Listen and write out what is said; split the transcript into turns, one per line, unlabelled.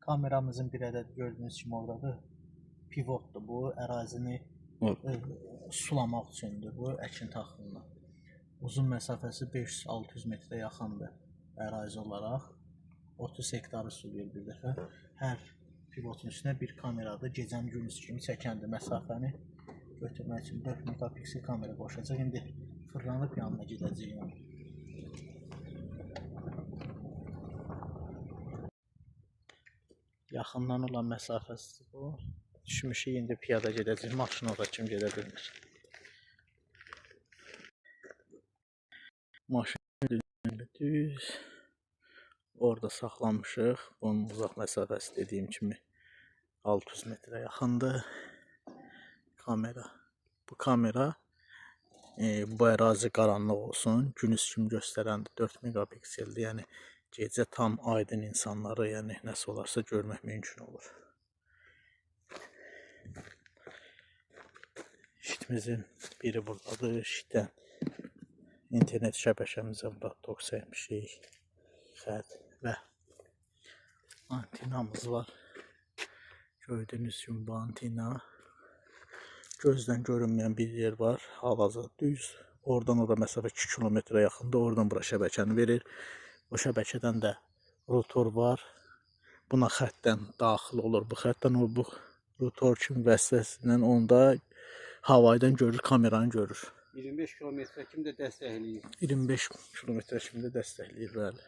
Kameramızın bir ədəd gördüyünüz kimi oradadır. Pivotdur bu, ərazini sulamaq üçündür bu əkin taxılına. Uzun məsafəsi 500-600 metrə yaxındır ərazi olaraq. 30 hektarı sulayır bir dəfə. Hər pivotun üstünə bir kameradır. Gecəni gündüz kimi çəkəndir məsafəni götürmək üçün 4 megapiksel kamera qoşacaq. İndi fırlanıb yanına gedəcəyik onun. Yaxından olan məsafəsidir bu. Düşmüşük, indi piyada gedəcəyik. Maşın ora kim gedə bilmir. Maşın düz orada saxlamışıq. Bunun uzaq məsafəsi dediyim kimi 600 metrə yaxındır. Kamera. Bu kamera bu ərazi qaranlıq olsun, gündüz kimi göstərəndir. 4 megapikseldir. Yəni gecə tam aydın insanları, yəni nəsə olarsa görmək mümkün olur. Şitimizin biri buradadır. Şitdən internet şəbəkəmizə bura tok çəkmişik. Xətt və antenamız var. Gördüyünüz kimi bu antena gözdən görünməyən bir yer var. Hal-hazırda düz oradan ora məsafə 2 kilometrə yaxındır. Oradan bura şəbəkəni verir. O şəbəkədən də rotor var. Buna xəttdən daxil olur. Bu xəttdən o bu rotor kimi vasitəsilə onda havaydan görür, kameranı görür.
25 kilometrə kimi də dəstəkləyir.
25 kilometrə kimi də dəstəkləyir, bəli.